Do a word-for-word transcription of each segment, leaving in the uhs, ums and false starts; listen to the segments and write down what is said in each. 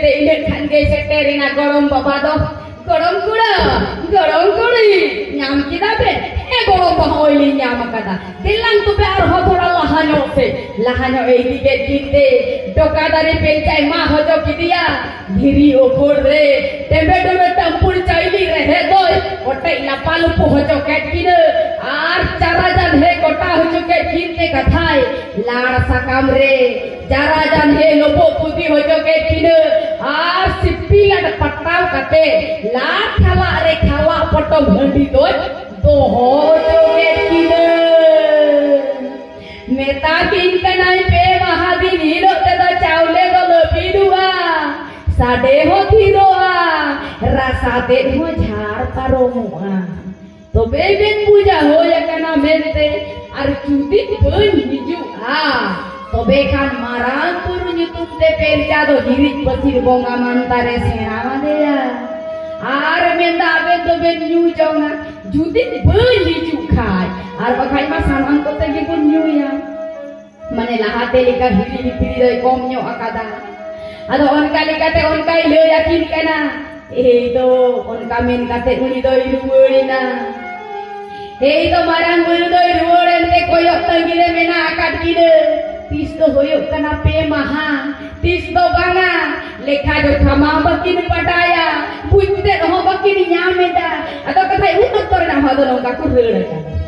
ᱛᱮ ᱤᱱᱟᱹᱜ ᱠᱷᱟᱱ ᱜᱮ ᱥᱮᱴᱮᱨᱮᱱᱟ ᱜᱚᱲᱚᱢ ᱵᱟᱵᱟ ᱫᱚ᱾ "ᱜᱚᱲᱚᱢ ᱠᱚᱲᱟ, ᱜᱚᱲᱚᱢ ᱠᱩᱲᱤ, ᱧᱟᱢ ᱠᱮᱫᱟ ᱯᱮ?" "ᱦᱮᱸ ᱜᱚᱲᱚᱢ ᱵᱟ, ᱦᱚᱸᱜᱼᱚᱭ ᱞᱤᱧ ᱧᱟᱢ ᱟᱠᱟᱫᱟ᱾ ᱫᱮᱞᱟᱝ ᱛᱚᱵᱮ ᱟᱨᱦᱚᱸ ᱛᱷᱚᱲᱟ ᱞᱟᱦᱟ ᱧᱚᱜ ᱥᱮ᱾" ᱞᱟᱦᱟ ᱧᱚᱜ ᱮ ᱤᱫᱤ ᱠᱮᱫ ᱠᱤᱱ ᱛᱮ ᱰᱚᱠᱟ ᱫᱟᱨᱮ ᱯᱮᱱᱪᱟᱭ ᱢᱟᱜ ᱦᱚᱪᱚ ᱠᱮᱫᱮᱭᱟ᱾ ᱫᱷᱤᱨᱤ ᱚᱠᱷᱚᱲ ᱨᱮ ᱴᱮᱢᱵᱮ ᱴᱩᱰᱩ ᱴᱟᱢᱯᱩᱲ ᱪᱟᱣᱞᱤ ᱨᱮᱦᱮᱫ ᱫᱚᱭ ᱚᱴᱮᱡ ᱞᱟᱯᱟ ᱞᱩᱯᱩ ᱦᱚᱪᱚ ᱠᱮᱫ ᱠᱤᱱᱟᱹ᱾ ᱟᱨ ᱪᱟᱨᱟ ᱡᱟᱱᱦᱮ ᱜᱚᱴᱟ ᱦᱚᱪᱚ ᱠᱮᱫ ᱠᱤᱱ ᱛᱮ ᱠᱟᱛᱷᱟᱭ ᱞᱟᱲ ᱥᱟᱠᱟᱢ ᱨᱮ ᱪᱟᱨᱟ ᱡᱟᱱᱦᱮ ᱞᱚᱵᱚᱜ ᱯᱩᱫᱤ ᱦᱚᱪᱚ ᱠᱮᱫ ᱠᱤᱱᱟᱹ᱾ ᱟᱨ ᱥᱤᱯᱤ ᱞᱟᱰ ᱯᱟᱴᱟᱣ ᱠᱟᱛᱮ ᱞᱟᱲ ᱠᱷᱟᱞᱟᱜ ᱨᱮ ᱠᱷᱟᱞᱟᱜ ᱯᱚᱴᱚᱢ ᱦᱟᱺᱰᱤ ᱫᱚᱭ ᱫᱚᱦᱚ ᱦᱚᱪᱚ ᱠᱮᱫ ᱠᱤᱱᱟᱹ᱾ ᱢᱮᱛᱟ ᱠᱤᱱ ᱠᱟᱱᱟᱭ, ᱯᱮ ᱢᱟᱦᱟ ᱫᱤᱱ ᱦᱤᱞᱳᱜ ᱛᱮᱫᱚ ᱪᱟᱣᱞᱮ ᱫᱚ ᱞᱟᱹᱵᱤᱫᱚᱜᱼᱟ, ᱥᱟᱰᱮ ᱦᱚᱸ ᱛᱷᱤᱨᱚᱜᱼᱟ, ᱨᱟᱥᱟ ᱛᱮᱫ ᱦᱚᱸ ᱡᱷᱟᱨ ᱯᱟᱨᱚᱢᱚᱜᱼᱟ᱾ ᱛᱚᱵᱮ ᱵᱮᱱ ᱵᱩᱡᱟ ᱦᱳᱭ ᱟᱠᱟᱱᱟ ᱢᱮᱱᱛᱮ, ᱟᱨ ᱡᱩᱫᱤ ᱵᱟᱹᱧ ᱦᱤᱡᱩᱜᱼᱟ, ᱛᱚᱵᱮ ᱠᱷᱟᱱ ᱢᱟᱨᱟᱝ ᱵᱩᱨᱩ ᱧᱩᱛᱩᱢ ᱛᱮ ᱯᱮᱨᱪᱟ ᱫᱚ ᱦᱤᱨᱤᱡ ᱯᱟᱹᱥᱤᱨ ᱵᱚᱸᱜᱟ ᱢᱟᱱᱛᱟᱨᱮ ᱥᱮᱬᱟ ᱟᱫᱮᱭᱟ᱾ ᱟᱨ ᱢᱮᱱᱫᱟ, ᱟᱵᱮᱱ ᱫᱚᱵᱮᱱ ᱧᱩ ᱡᱚᱝᱟ, ᱡᱩᱫᱤ ᱵᱟᱹᱧ ᱦᱤᱡᱩᱜ ᱠᱷᱟᱡ, ᱟᱨ ᱵᱟᱠᱷᱟᱡ ᱢᱟ ᱥᱟᱱᱟᱢ ᱠᱚᱛᱮ ᱜᱮᱵᱚᱱ ᱧᱩᱭᱟ᱾ ᱢᱟᱱᱮ ᱞᱟᱦᱟᱛᱮ ᱞᱮᱠᱟ ᱦᱤᱨᱤ ᱦᱤᱯᱤᱲᱤ ᱫᱚᱭ ᱠᱚᱢ ᱧᱚᱜ ᱟᱠᱟᱫᱟ᱾ ᱟᱫᱚ ᱚᱱᱠᱟ ᱞᱮᱠᱟᱛᱮ ᱚᱱᱠᱟᱭ ᱞᱟᱹᱭ ᱟᱹᱠᱤᱱ ᱠᱟᱱᱟ᱾ ᱮᱭ ᱫᱚ ᱚᱱᱠᱟ ᱢᱮᱱ ᱠᱟᱛᱮ ᱩᱱᱤ ᱫᱚᱭ ᱨᱩᱣᱟᱹᱲ ᱮᱱᱟ᱾ ᱮᱭ ᱫᱚ ᱢᱟᱨᱟᱝ ᱵᱩᱨᱩ ᱫᱚᱭ ᱨᱩᱣᱟᱹᱲ ᱮᱱᱛᱮ ᱠᱚᱭᱚᱜ ᱛᱟᱺᱜᱤ ᱨᱮ ᱢᱮᱱᱟᱜ ᱟᱠᱟᱫ ᱠᱤᱱᱟᱹ᱾ ᱛᱤᱥ ᱫᱚ ᱦᱩᱭᱩᱜ ᱠᱟᱱᱟ ᱯᱮ ᱢᱟᱦᱟ, ᱛᱤᱥ ᱫᱚ ᱵᱟᱝᱟ, ᱞᱮᱠᱷᱟ ᱡᱚᱠᱷᱟ ᱢᱟ ᱵᱟᱹᱠᱤᱱ ᱵᱟᱰᱟᱭᱟ, ᱵᱩᱡᱽ ᱛᱮᱫ ᱦᱚᱸ ᱵᱟᱹᱠᱤᱱ ᱧᱟᱢ ᱮᱫᱟ᱾ ᱟᱫᱚ ᱠᱟᱛᱷᱟᱡ ᱩᱱ ᱚᱠᱛᱚ ᱨᱮᱱᱟᱜ ᱦᱚᱸ ᱟᱫᱚ ᱱᱚᱝᱠᱟ ᱠᱚ ᱨᱟᱹᱲ ᱟᱠᱟᱫᱟ᱾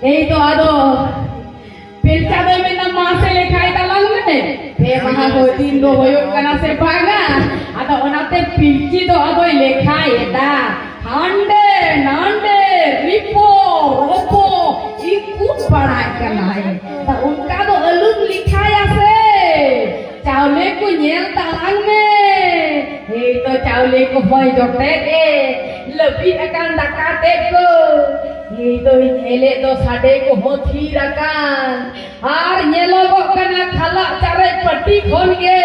ᱮᱭ ᱛᱚ ᱟᱫᱚ ᱯᱤᱞᱪᱟ ᱫᱚᱭ ᱢᱮᱱᱟ, "ᱢᱟᱥᱮ ᱞᱮᱠᱷᱟᱭ ᱛᱟᱞᱟᱝ ᱢᱮ, ᱯᱮ ᱢᱟᱦᱟ ᱠᱚ ᱫᱤᱱ ᱫᱚ ᱦᱩᱭᱩᱜ ᱠᱟᱱᱟ ᱥᱮ ᱵᱟᱝᱟ?" ᱟᱫᱚ ᱚᱱᱟᱛᱮ ᱯᱤᱞᱪᱤ ᱫᱚ ᱟᱫᱚᱭ ᱞᱮᱠᱷᱟᱭᱮᱫᱟ, ᱦᱟᱸᱰᱮ ᱱᱟᱸᱰᱮ ᱨᱤᱯᱚ ᱨᱚᱯᱚ ᱤᱠᱩᱫ ᱵᱟᱲᱟᱭ ᱠᱟᱱᱟᱭ᱾ ᱟᱫᱚ ᱚᱱᱠᱟ ᱫᱚ ᱟᱞᱚᱢ ᱞᱮᱠᱷᱟᱭᱟ ᱥᱮ, ᱪᱟᱣᱞᱮ ᱠᱚ ᱧᱮᱞ ᱛᱟᱞᱟᱝ ᱢᱮ᱾ ᱮᱭ ᱛᱚ ᱪᱟᱣᱞᱮ ᱠᱚᱦᱚᱸᱭ ᱡᱚᱴᱮᱫ ᱮ, ᱞᱟᱹᱵᱤᱫ ᱟᱠᱟᱱ ᱫᱟᱠᱟ ᱛᱮᱫ ᱠᱚ᱾ ᱮᱭ ᱫᱚᱭ ᱧᱮᱞᱮᱫ ᱫᱚ ᱥᱟᱰᱮ ᱠᱚᱦᱚᱸ ᱛᱷᱤᱨ ᱟᱠᱟᱱ᱾ ᱟᱨ ᱧᱮᱞᱚᱜᱚᱜ ᱠᱟᱱᱟ ᱠᱷᱟᱞᱟᱜ ᱪᱟᱨᱮᱡ ᱯᱟᱹᱴᱤ ᱠᱷᱚᱱ ᱜᱮ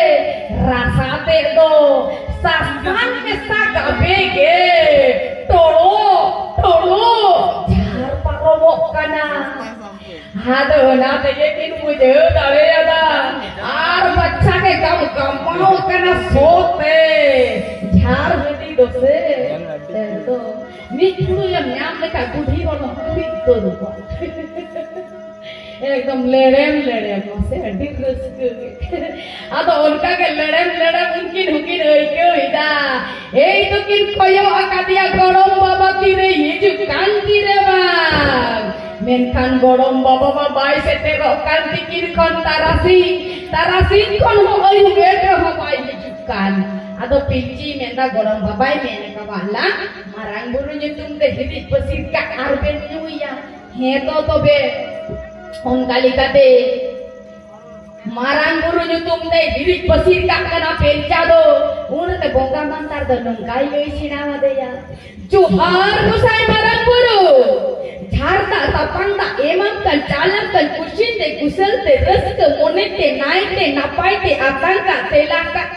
ᱨᱟᱥᱟ ᱛᱮᱫ ᱫᱚ ᱥᱟᱥᱟᱝ ᱢᱮᱥᱟ ᱜᱟᱵᱮ ᱜᱮ ᱴᱚᱲᱚ ᱴᱚᱲᱚ ᱡᱷᱟᱨ ᱯᱟᱨᱚᱢᱚᱜ ᱠᱟᱱᱟ᱾ ᱟᱫᱚ ᱚᱱᱟ ᱛᱮᱜᱮ ᱠᱤᱱ ᱵᱩᱡᱷᱟᱹᱣ ᱫᱟᱲᱮᱭᱟᱫᱟ᱾ ᱟᱨ ᱵᱟᱪᱪᱟ ᱜᱮ ᱜᱟᱢ ᱜᱟᱢᱟᱣ ᱠᱟᱱᱟ ᱥᱚ ᱛᱮ᱾ ᱡᱷᱟᱨ ᱦᱟᱹᱴᱤ ᱫᱚ ᱥᱮ᱾ ᱮᱠᱫᱚᱢ᱾ ᱢᱤᱫ ᱯᱷᱩᱲᱩᱜ ᱮᱢ ᱧᱟᱢ ᱞᱮᱠᱷᱟᱱ ᱵᱩᱰᱷᱤ ᱦᱚᱲ ᱦᱚᱸ ᱢᱤᱫ ᱩᱛᱟᱹᱨᱚᱜᱼᱟ᱾ ᱮᱠᱫᱚᱢ ᱞᱮᱲᱮᱢ ᱞᱮᱲᱮᱢ, ᱢᱟᱥᱮ ᱟᱹᱰᱤ ᱨᱟᱹᱥᱠᱟᱹ ᱜᱮ᱾ ᱟᱫᱚ ᱚᱱᱠᱟ ᱜᱮ ᱞᱮᱲᱮᱢ ᱞᱮᱲᱮᱢ ᱩᱱᱠᱤᱱ ᱦᱚᱸᱠᱤᱱ ᱟᱹᱭᱠᱟᱹᱣ ᱮᱫᱟ᱾ ᱮᱭ ᱫᱚᱠᱤᱱ ᱠᱚᱭᱚᱜ ᱟᱠᱟᱫᱮᱭᱟ, ᱜᱚᱲᱚᱢ ᱵᱟᱵᱟ ᱛᱤᱨᱮ ᱦᱤᱡᱩᱜ ᱠᱟᱱ ᱛᱤᱨᱮ ᱵᱟᱝ᱾ ᱢᱮᱱᱠᱷᱟᱱ ᱜᱚᱲᱚᱢ ᱵᱟᱵᱟ ᱢᱟ ᱵᱟᱭ ᱥᱮᱴᱮᱨᱚᱜ ᱠᱟᱱ ᱛᱤᱠᱤᱱ ᱠᱷᱚᱱ ᱛᱟᱨᱟᱥᱤᱧ, ᱛᱟᱨᱟᱥᱤᱧ ᱠᱷᱚᱱ ᱦᱚᱸ ᱟᱹᱭᱩᱵ ᱮᱱ ᱨᱮᱦᱚᱸ ᱵᱟᱭ ᱦᱤᱡᱩᱜ ᱠᱟᱱ᱾ ᱟᱫᱚ ᱯᱤᱞᱪᱤᱭ ᱢᱮᱱᱫᱟ, ᱜᱚᱲᱚᱢ ᱵᱟᱵᱟᱭ ᱢᱮᱱ ᱟᱠᱟᱫᱟ ᱞᱟᱝ, ᱢᱟᱨᱟᱝ ᱵᱩᱨᱩ ᱧᱩᱛᱩᱢ ᱛᱮ ᱦᱤᱨᱤᱡ ᱯᱟᱹᱥᱤᱨ ᱠᱟᱜ ᱟᱨ ᱵᱮᱱ ᱧᱩᱭᱟ᱾ ᱦᱮᱸ ᱛᱚ ᱛᱚᱵᱮ᱾ ᱚᱱᱠᱟ ᱞᱮᱠᱟᱛᱮ ᱢᱟᱨᱟᱝ ᱵᱩᱨᱩ ᱧᱩᱛᱩᱢ ᱛᱮ ᱦᱤᱨᱤᱡ ᱯᱟᱹᱥᱤᱨ ᱠᱟᱜ ᱠᱟᱱᱟ ᱯᱮᱞᱪᱟ ᱫᱚ᱾ ᱩᱱᱨᱮ ᱵᱚᱸᱜᱟ ᱢᱟᱱᱛᱟᱨ ᱫᱚ ᱱᱚᱝᱠᱟᱭ ᱞᱟᱹᱭ ᱥᱮᱬᱟ ᱟᱫᱮᱭᱟ, ᱡᱚᱦᱟᱨ ᱜᱚᱸᱥᱟᱭ ᱢᱟᱨᱟᱝ ᱵᱩᱨᱩ᱾ ᱡᱷᱟᱨ ᱫᱟᱜ ᱛᱟᱯᱟᱝ ᱫᱟᱜ ᱮᱢᱟᱢ ᱠᱟᱱ ᱪᱟᱞᱟᱢ ᱠᱟᱱ ᱠᱩᱥᱤ ᱛᱮ ᱠᱩᱥᱟᱹᱞ ᱛᱮ ᱨᱟᱹᱥᱠᱟᱹ ᱢᱚᱱᱮ ᱛᱮ ᱱᱟᱭ ᱛᱮ ᱱᱟᱯᱟᱭ ᱛᱮ ᱟᱛᱟᱝ ᱠᱟᱜ ᱛᱮᱞᱟ ᱠᱟᱜ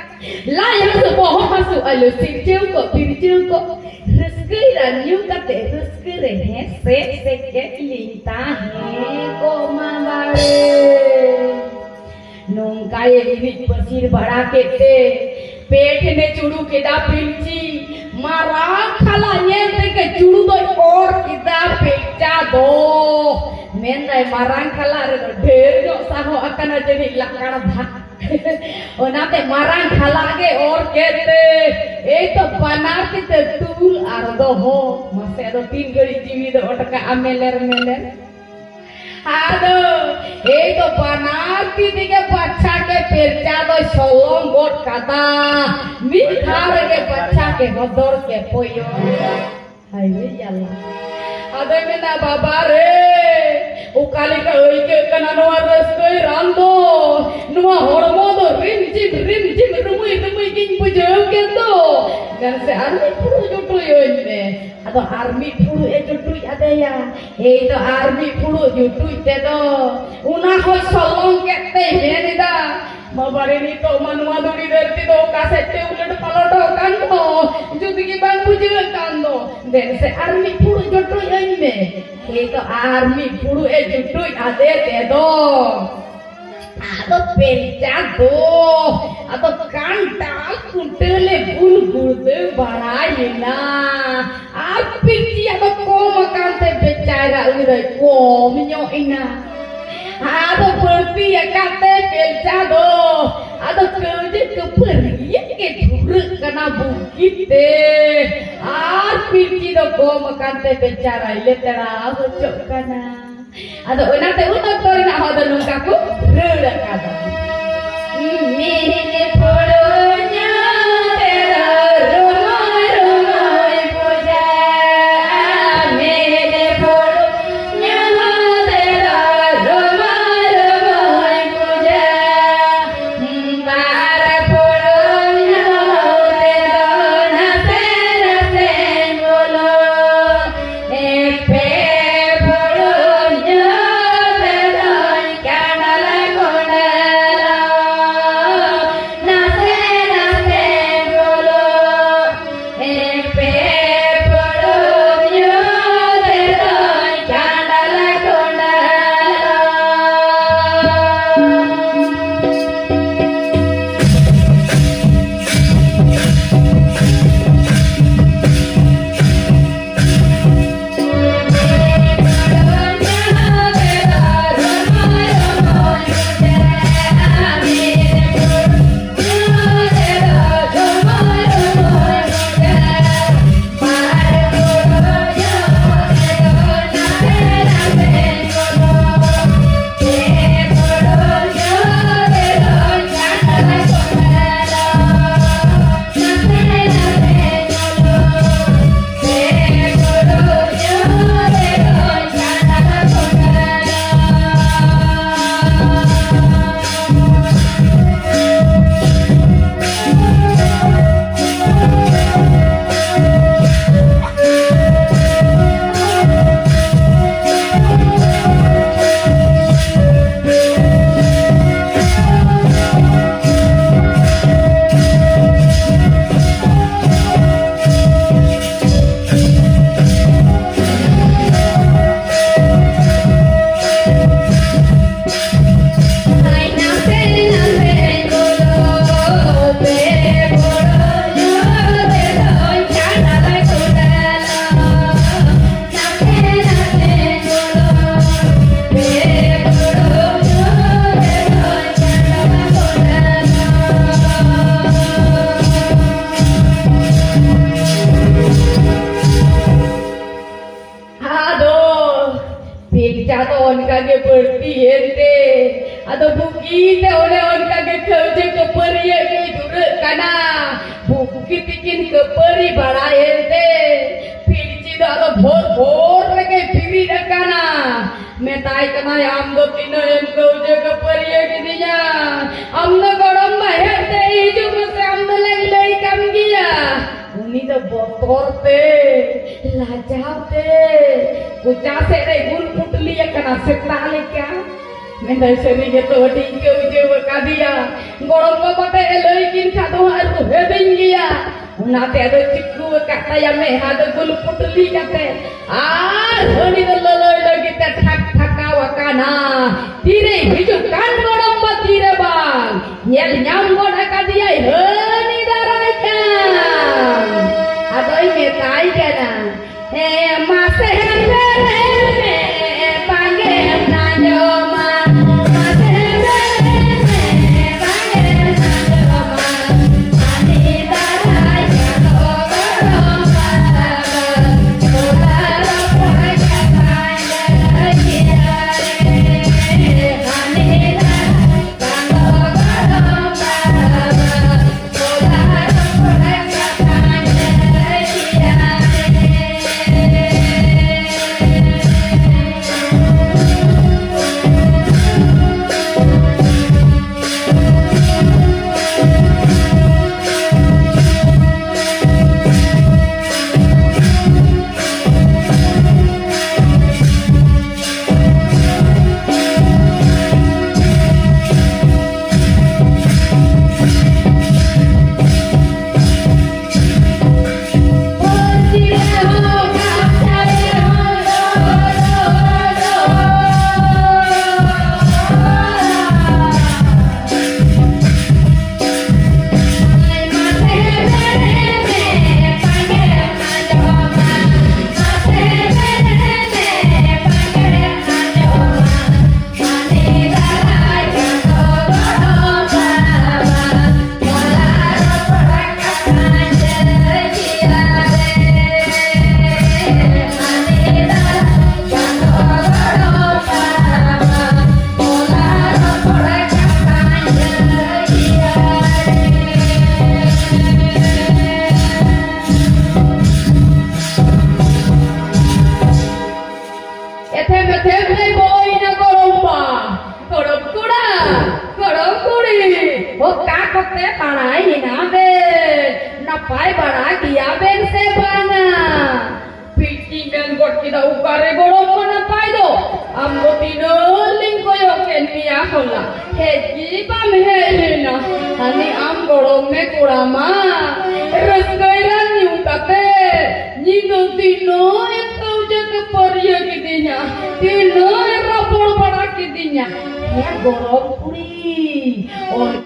ᱞᱟᱡ ᱦᱟᱹᱥᱩ ᱵᱚᱦᱚᱜ ᱦᱟᱹᱥᱩ ᱟᱞᱚ ᱥᱤᱨᱡᱟᱹᱣ ᱠᱚ ᱯᱤᱨᱡᱟᱹᱣ ᱠᱚ᱾ ᱨᱟᱹᱥᱠᱟᱹᱭ ᱨᱟᱱ ᱧᱩ ᱠᱟᱛᱮ ᱨᱟᱹᱥᱠᱟᱹ ᱨᱮ ᱦᱮᱸ ᱥᱮᱫ ᱥᱮᱫ ᱠᱮᱫ ᱞᱤᱧ ᱛᱟᱦᱮᱸ ᱠᱚᱜ ᱢᱟ ᱵᱟᱲᱮ᱾ ᱱᱚᱝᱠᱟᱭ ᱦᱤᱨᱤᱡ ᱯᱟᱹᱥᱤᱨ ᱵᱟᱲᱟ ᱠᱮᱫ ᱛᱮ ᱯᱮ ᱴᱷᱮᱱᱮ ᱪᱩᱲᱩ ᱠᱮᱫᱟ ᱯᱤᱞᱪᱤ᱾ ᱢᱟᱨᱟᱝ ᱠᱷᱟᱞᱟ ᱧᱮᱞ ᱛᱮᱜᱮ ᱪᱩᱲᱩ ᱫᱚᱭ ᱚᱨ ᱠᱮᱫᱟ ᱯᱮᱞᱪᱟ ᱫᱚ᱾ ᱢᱮᱱᱫᱟᱭ, ᱢᱟᱨᱟᱝ ᱠᱷᱟᱞᱟ ᱨᱮᱫᱚ ᱰᱷᱮᱨ ᱧᱚᱜ ᱥᱟᱦᱚ ᱟᱠᱟᱱᱟ ᱡᱟᱹᱱᱤᱡ ᱞᱟᱠᱟᱲ ᱫᱷᱟᱜ᱾ ᱚᱱᱟᱛᱮ ᱢᱟᱨᱟᱝ ᱠᱷᱟᱞᱟ ᱜᱮ ᱚᱨ ᱠᱮᱫ ᱛᱮ, ᱮᱭ ᱛᱚ ᱵᱟᱱᱟᱨ ᱛᱤ ᱛᱮ ᱛᱩᱞ ᱟᱨ ᱫᱚᱦᱚ᱾ ᱢᱟᱥᱮ ᱟᱫᱚ ᱛᱤᱱ ᱜᱷᱟᱹᱲᱤᱡ ᱡᱤᱣᱤ ᱫᱚ ᱚᱴᱠᱟᱜᱼᱟ ᱢᱮᱞᱮᱨ ᱢᱮᱞᱮᱨ᱾ ᱟᱫᱚ ᱮᱭ ᱫᱚ ᱵᱟᱱᱟᱨ ᱛᱤ ᱛᱮᱜᱮ ᱵᱟᱪᱷᱟ ᱠᱮ ᱯᱮᱨᱪᱟ ᱫᱚᱭ ᱥᱚᱞᱚᱝ ᱜᱚᱫ ᱠᱟᱫᱟ᱾ ᱢᱤᱫ ᱫᱷᱟᱣ ᱨᱮᱜᱮ ᱵᱟᱪᱷᱟ ᱠᱮ ᱵᱚᱫᱚᱨ ᱠᱮ ᱯᱚᱭᱚ᱾ ᱦᱟᱭ ᱨᱮ ᱭᱟᱞᱟ᱾ ᱟᱫᱚᱭ ᱢᱮᱱᱟ, "ᱵᱟᱵᱟ ᱨᱮ, ᱚᱠᱟ ᱞᱮᱠᱟ ᱟᱹᱭᱠᱟᱹᱜ ᱠᱟᱱᱟ ᱱᱚᱣᱟ ᱨᱟᱹᱥᱠᱟᱹᱭ ᱨᱟᱱ ᱫᱚ? ᱱᱚᱣᱟ ᱦᱚᱲᱢᱚ ᱫᱚ ᱨᱤᱢ ᱡᱷᱤᱢ, ᱨᱤᱢ ᱡᱷᱤᱢ, ᱨᱩᱢᱩᱭ ᱨᱩᱢᱩᱭ ᱜᱤᱧ ᱵᱩᱡᱷᱟᱹᱣ ᱠᱮᱫ ᱫᱚ᱾ ᱫᱮᱱ ᱥᱮ ᱟᱨ ᱢᱤᱫ ᱯᱷᱩᱲᱩᱜ ᱡᱩᱴᱩᱭᱟᱹᱧ ᱢᱮ᱾" ᱟᱫᱚ ᱟᱨ ᱢᱤᱫ ᱯᱷᱩᱲᱩᱜ ᱮ ᱡᱩᱴᱩᱡ ᱟᱫᱮᱭᱟ᱾ ᱮᱭ ᱫᱚ ᱟᱨ ᱢᱤᱫ ᱯᱷᱩᱲᱩᱜ ᱡᱩᱴᱩᱡ ᱛᱮᱫᱚ ᱚᱱᱟ ᱦᱚᱸ ᱥᱚᱞᱚᱝ ᱠᱮᱫ ᱛᱮᱭ ᱢᱮᱱ ᱮᱫᱟ, "ᱵᱟᱵᱟ ᱨᱮ, ᱱᱤᱛᱚᱜ ᱢᱟ ᱱᱚᱣᱟ ᱫᱷᱩᱲᱤ ᱫᱷᱟᱹᱨᱛᱤ ᱫᱚ ᱚᱠᱟ ᱥᱮᱫ ᱛᱮ ᱩᱞᱟᱹᱴ ᱯᱟᱞᱚᱴᱚᱜ ᱠᱟᱱ ᱫᱚ, ᱡᱩᱛ ᱜᱮ ᱵᱟᱝ ᱵᱩᱡᱷᱟᱹᱜ ᱠᱟᱱ ᱫᱚ᱾ ᱫᱮᱱ ᱥᱮ ᱟᱨ ᱢᱤᱫ ᱯᱷᱩᱲᱩᱜ ᱡᱩᱴᱩᱡ ᱟᱹᱧ ᱢᱮ᱾" ᱮᱭ ᱫᱚ ᱟᱨ ᱢᱤᱫ ᱯᱷᱩᱲᱩᱜ ᱮ ᱡᱩᱴᱩᱡ ᱟᱫᱮ ᱛᱮᱫᱚ ᱟᱫᱚ ᱯᱮᱨᱪᱟ ᱫᱚ, ᱟᱫᱚ ᱠᱟᱱᱴᱟᱞ ᱠᱩᱱᱴᱟᱹᱞᱮ ᱵᱩᱞ ᱜᱩᱲᱫᱟᱹ ᱵᱟᱲᱟᱭᱮᱱᱟ᱾ ᱟᱨ ᱯᱤᱨᱪᱤ ᱟᱫᱚ ᱠᱚᱢ ᱟᱠᱟᱱ ᱛᱮ ᱵᱮᱪᱟᱨᱟ ᱩᱱᱤ ᱫᱚᱭ ᱠᱚᱢ ᱧᱚᱜ ᱮᱱᱟ᱾ ᱟᱫᱚ ᱵᱟᱹᱲᱛᱤ ᱟᱠᱟᱱ ᱛᱮ ᱯᱮᱨᱪᱟ ᱫᱚ, ᱟᱫᱚ ᱠᱟᱹᱣᱡᱟᱹ ᱠᱟᱹᱯᱷᱟᱹᱨᱤᱭᱟᱹ ᱜᱮ ᱫᱷᱩᱨᱟᱹᱜ ᱠᱟᱱᱟ ᱵᱩᱠᱤ ᱛᱮ᱾ ᱟᱨ ᱯᱤᱨᱪᱤ ᱫᱚ ᱠᱚᱢ ᱟᱠᱟᱱ ᱛᱮ ᱵᱮᱪᱟᱨᱟᱭ ᱞᱮᱛᱲᱟᱣ ᱦᱚᱪᱚᱜ ᱠᱟᱱᱟ᱾ ᱟᱫᱚ ᱚᱱᱟᱛᱮ ᱩᱱ ᱚᱠᱛᱚ ᱨᱮᱱᱟᱜ ᱦᱚᱲ ᱫᱚ ᱱᱚᱝᱠᱟ ᱠᱚ ᱨᱟᱹᱲ ᱟᱠᱟᱫᱟ᱾ ᱢᱤᱫ ᱯᱷᱩᱲᱩᱜ ᱧᱩ ᱛᱮᱫᱚ ᱨᱩᱢᱩᱭ ᱨᱩᱢᱩᱭ ᱵᱩᱡᱷᱟᱹᱜᱼᱟ᱾ ᱢᱤᱫ ᱯᱷᱩᱲᱩᱜ ᱧᱩ ᱛᱮᱫᱚ ᱨᱩᱢᱩᱭ ᱨᱩᱢᱩᱭ ᱵᱩᱡᱷᱟᱹᱜᱼᱟ᱾ ᱵᱟᱨ ᱯᱷᱩᱲᱩᱜ ᱧᱩ ᱛᱮᱫᱚ ᱱᱟᱥᱮ ᱱᱟᱥᱮᱧ ᱵᱩᱞᱩᱜ᱾ ᱯᱮ ᱯᱷᱩᱲᱩᱜ ᱧᱩ ᱛᱮᱫᱚᱧ ᱠᱟᱸᱰᱟᱞ ᱠᱚᱸᱰᱟᱞᱚᱜ᱾ ᱱᱟᱥᱮ ᱟᱫᱚ ᱚᱱᱠᱟ ᱜᱮ ᱵᱟᱹᱲᱛᱤ ᱮᱱᱛᱮ, ᱟᱫᱚ ᱵᱩᱜᱤ ᱛᱮ ᱚᱱᱮ ᱚᱱᱠᱟ ᱜᱮ ᱠᱟᱹᱣᱡᱟᱹ ᱠᱟᱹᱯᱟᱹᱨᱤᱭᱟᱹ ᱜᱮ ᱫᱷᱩᱨᱟᱹᱜ ᱠᱟᱱᱟ᱾ ᱵᱩᱜᱤ ᱛᱤᱠᱤᱱ ᱠᱟᱹᱯᱟᱹᱨᱤ ᱵᱟᱲᱟ ᱮᱱᱛᱮ, ᱯᱤᱲᱪᱤ ᱫᱚ ᱟᱫᱚ ᱵᱷᱳᱨ ᱵᱷᱳᱨ ᱨᱮᱜᱮ ᱵᱮᱨᱮᱫ ᱟᱠᱟᱱᱟ᱾ ᱢᱮᱛᱟᱭ ᱠᱟᱱᱟᱭ, "ᱟᱢ ᱫᱚ ᱛᱤᱱᱟᱹᱜ ᱮᱢ ᱠᱟᱹᱣᱡᱟᱹ ᱠᱟᱹᱯᱟᱹᱨᱤᱭᱟᱹ ᱠᱤᱫᱤᱧᱟ? ᱟᱢ ᱫᱚ ᱜᱚᱲᱚᱢ ᱵᱟ ᱦᱮᱡ ᱛᱮ ᱦᱤᱡᱩᱜ ᱢᱮᱥᱮ, ᱟᱢ ᱫᱚ ᱞᱮ ᱞᱟᱹᱭ ᱠᱟᱢ ᱜᱮᱭᱟ᱾" ᱩᱱᱤ ᱫᱚ ᱵᱚᱛᱚᱨ ᱛᱮ, ᱞᱟᱡᱟᱣ ᱛᱮ, ᱠᱚᱪᱟ ᱥᱮᱫ ᱨᱮ ᱜᱩᱞ ᱯᱩᱴᱞᱤ ᱟᱠᱟᱱᱟ ᱥᱮᱛᱟ ᱞᱮᱠᱟ᱾ ᱢᱮᱱᱫᱟᱭ, "ᱥᱟᱹᱨᱤ ᱜᱮᱛᱚ ᱟᱹᱰᱤᱧ ᱠᱟᱹᱣᱡᱟᱹᱣ ᱟᱠᱟᱫᱮᱭᱟ, ᱜᱚᱲᱚᱢ ᱵᱟᱵᱟ ᱴᱷᱮᱡ ᱮ ᱞᱟᱹᱭ ᱠᱤᱱ ᱠᱷᱟᱱ ᱫᱚ ᱦᱟᱸᱜ ᱨᱩᱦᱮᱫᱤᱧ ᱜᱮᱭᱟ᱾" ᱚᱱᱟᱛᱮ ᱟᱫᱚ ᱪᱤᱠᱩ ᱟᱠᱟᱫ ᱛᱟᱭᱟ ᱢᱮᱫᱦᱟ ᱫᱚ ᱜᱩᱞ ᱯᱩᱴᱞᱤ ᱠᱟᱛᱮ, ᱟᱨ ᱦᱟᱹᱱᱤ ᱫᱚ ᱞᱟᱹᱞᱟᱹᱭ ᱞᱟᱹᱜᱤᱫ ᱛᱮ ᱴᱷᱟᱠ ᱴᱷᱟᱠᱟᱣ ᱟᱠᱟᱱᱟ᱾ ᱛᱤᱨᱮ ᱦᱤᱡᱩᱜ ᱠᱟᱱ ᱜᱚᱲᱚᱢ ᱵᱟ ᱛᱤᱨᱮ ᱵᱟᱝ, ᱧᱮᱞ ᱧᱟᱢ ᱜᱚᱫ ᱟᱠᱟᱫᱮᱭᱟᱭ ᱦᱟᱹᱱᱤ ᱫᱟᱨᱟᱭ ᱠᱟᱱ᱾ ᱟᱫᱚᱭ ᱢᱮᱛᱟᱭ ᱠᱟᱱᱟ, "ᱦᱮᱸ, ᱢᱟᱥᱮ ᱦᱮᱸᱫᱮ ᱨᱮ ᱵᱟᱝᱜᱮᱢ ᱟᱸᱡᱚᱢᱟ, ᱢᱟᱥᱮ ᱦᱮᱸᱫᱮ ᱨᱮ ᱵᱟᱝᱜᱮᱢ ᱟᱸᱡᱚᱢᱟ, ᱦᱟᱹᱱᱤ ᱫᱟᱨᱟᱭ ᱠᱟᱱ ᱜᱚᱲᱚᱢ ᱵᱟ, ᱛᱚᱲᱟ ᱨᱚᱦᱚᱭ ᱠᱟᱛᱷᱟᱧ ᱞᱟᱹᱭ ᱠᱮᱫᱟ ᱨᱮ, ᱦᱟᱹᱱᱤ ᱫᱟᱨᱟᱭ ᱠᱟᱱ ᱜᱚᱲᱚᱢ ᱵᱟ᱾ ᱜᱮᱭᱟ ᱵᱮᱱ ᱥᱮ ᱵᱟᱝᱟ? ᱯᱤᱴᱤ ᱢᱮᱱ ᱜᱚᱫ ᱠᱮᱫᱟ, ᱚᱠᱟᱨᱮ ᱜᱚᱲᱚᱢ ᱢᱟ ᱱᱟᱯᱟᱭ ᱫᱚ? ᱟᱢ ᱫᱚ ᱛᱤᱱᱟᱹᱜ ᱞᱤᱧ ᱠᱚᱭᱚᱜ ᱠᱮᱫ ᱢᱮᱭᱟ ᱦᱚᱞᱟ, ᱦᱮᱡ ᱜᱮ ᱵᱟᱢ ᱦᱮᱡ ᱞᱮᱱᱟ᱾ ᱦᱟᱹᱱᱤ ᱟᱢ ᱜᱚᱲᱚᱢ ᱢᱮ ᱠᱚᱲᱟ ᱢᱟ ᱨᱟᱹᱥᱠᱟᱹᱭ ᱨᱟᱱ ᱧᱩ ᱠᱟᱛᱮ ᱧᱤᱫᱟᱹ ᱛᱤᱱᱟᱹᱜ ᱮ ᱠᱟᱹᱣᱡᱟᱹ ᱠᱷᱟᱹᱯᱟᱹᱨᱤᱭᱟᱹ ᱠᱤᱫᱤᱧᱟ, ᱛᱤᱱᱟᱹᱜ ᱮ ᱨᱚᱯᱚᱲ ᱵᱟᱲᱟ ᱠᱤᱫᱤᱧᱟ᱾ ᱦᱮᱸ ᱜᱚᱲᱚᱢ ᱠᱩᱲᱤ, ᱚᱱ-